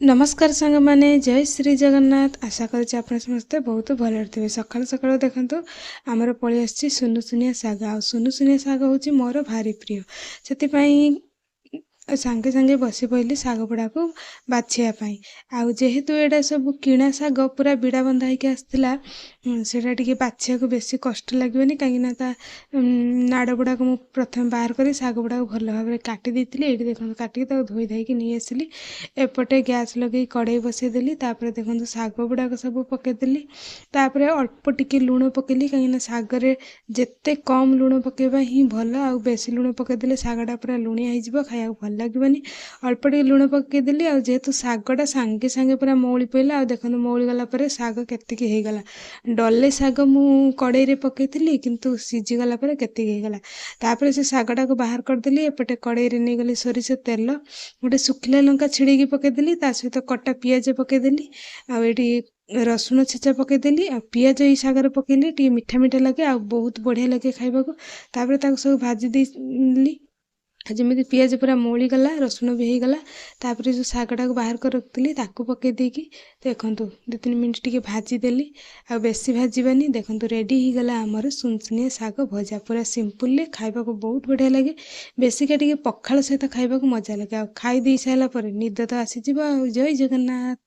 ନମସ୍କାର ସାଙ୍ଗମାନେ, ଜୟ ଶ୍ରୀ ଜଗନ୍ନାଥ। ଆଶା କରୁଛି ଆପଣ ସମସ୍ତେ ବହୁତ ଭଲରେ ଥିବେ। ସକାଳୁ ସକାଳୁ ଦେଖନ୍ତୁ, ଆମର ପଳେଇ ଆସିଛି ସୁନୁସୁନିଆ ଶାଗ। ଆଉ ସୁନୁସୁନିଆ ଶାଗ ହେଉଛି ମୋର ଭାରି ପ୍ରିୟ, ସେଥିପାଇଁ ସାଙ୍ଗେ ସାଙ୍ଗେ ବସି ପଡ଼ିଲି ଶାଗ ଗୁଡ଼ାକୁ ବାଛିବା ପାଇଁ। ଆଉ ଯେହେତୁ ଏଇଟା ସବୁ କିଣା ଶାଗ, ପୁରା ବିଡ଼ା ବନ୍ଧା ହେଇକି ଆସିଥିଲା, ସେଇଟା ଟିକେ ବାଛିବାକୁ ବେଶୀ କଷ୍ଟ ଲାଗିବନି, କାହିଁକିନା ତା ନାଡ଼ ଗୁଡ଼ାକ ମୁଁ ପ୍ରଥମେ ବାହାର କରି ଶାଗ ଗୁଡ଼ାକୁ ଭଲ ଭାବରେ କାଟି ଦେଇଥିଲି। ଏଇଠି ଦେଖନ୍ତୁ, କାଟିକି ତାକୁ ଧୋଇ ଧାଇକି ନେଇ ଆସିଲି। ଏପଟେ ଗ୍ୟାସ୍ ଲଗେଇ କଡ଼େଇ ବସେଇଦେଲି। ତାପରେ ଦେଖନ୍ତୁ, ଶାଗ ଗୁଡ଼ାକ ସବୁ ପକେଇଦେଲି। ତାପରେ ଅଳ୍ପ ଟିକେ ଲୁଣ ପକେଇଲି, କାହିଁକିନା ଶାଗରେ ଯେତେ କମ୍ ଲୁଣ ପକେଇବା ହିଁ ଭଲ। ଆଉ ବେଶୀ ଲୁଣ ପକେଇଦେଲେ ଶାଗଟା ପୁରା ଲୁଣିଆ ହେଇଯିବ, ଖାଇବାକୁ ଭଲ ଲାଗିବନି। ଅଳ୍ପ ଟିକେ ଲୁଣ ପକେଇଦେଲି। ଆଉ ଯେହେତୁ ଶାଗଟା ସାଙ୍ଗେ ସାଙ୍ଗେ ପୁରା ମଉଳି ପଡ଼ିଲା। ଆଉ ଦେଖନ୍ତୁ, ମଉଳି ଗଲା ପରେ ଶାଗ କେତିକି ହେଇଗଲା। ଡଲେ ଶାଗ ମୁଁ କଡ଼େଇରେ ପକେଇଥିଲି, କିନ୍ତୁ ସିଝିଗଲା ପରେ କେତିକି ହେଇଗଲା। ତାପରେ ସେ ଶାଗଟାକୁ ବାହାର କରିଦେଲି। ଏପଟେ କଡ଼େଇରେ ନେଇଗଲି ସୋରିଷ ତେଲ, ଗୋଟେ ଶୁଖିଲା ଲଙ୍କା ଛିଡ଼େଇକି ପକେଇଦେଲି, ତା ସହିତ କଟା ପିଆଜ ପକେଇଦେଲି, ଆଉ ଏଇଠି ରସୁଣ ଛେଚା ପକେଇଦେଲି। ଆଉ ପିଆଜ ଏଇ ଶାଗରେ ପକେଇଲି ଟିକେ ମିଠା ମିଠା ଲାଗେ ଆଉ ବହୁତ ବଢ଼ିଆ ଲାଗେ ଖାଇବାକୁ। ତାପରେ ତାକୁ ସବୁ ଭାଜି ଦେଇଲି। ଯେମିତି ପିଆଜ ପୁରା ମଉଳିଗଲା, ରସୁଣ ବି ହେଇଗଲା, ତାପରେ ଯେଉଁ ଶାଗଟାକୁ ବାହାର କରି ରଖିଥିଲି ତାକୁ ପକେଇ ଦେଇକି ଦେଖନ୍ତୁ 2-3 ମିନିଟ୍ ଟିକେ ଭାଜିଦେଲି, ଆଉ ବେଶୀ ଭାଜିବାନି। ଦେଖନ୍ତୁ, ରେଡ଼ି ହେଇଗଲା ଆମର ସୁନସୁନିଆ ଶାଗ ଭଜା। ପୁରା ସିମ୍ପଲରେ ଖାଇବାକୁ ବହୁତ ବଢ଼ିଆ ଲାଗେ। ବେଶୀକା ଟିକେ ପଖାଳ ସହିତ ଖାଇବାକୁ ମଜା ଲାଗେ। ଆଉ ଖାଇ ଦେଇ ସାରିଲା ପରେ ନିଦ ତ ଆସିଯିବ। ଆଉ ଜୟ ଜଗନ୍ନାଥ।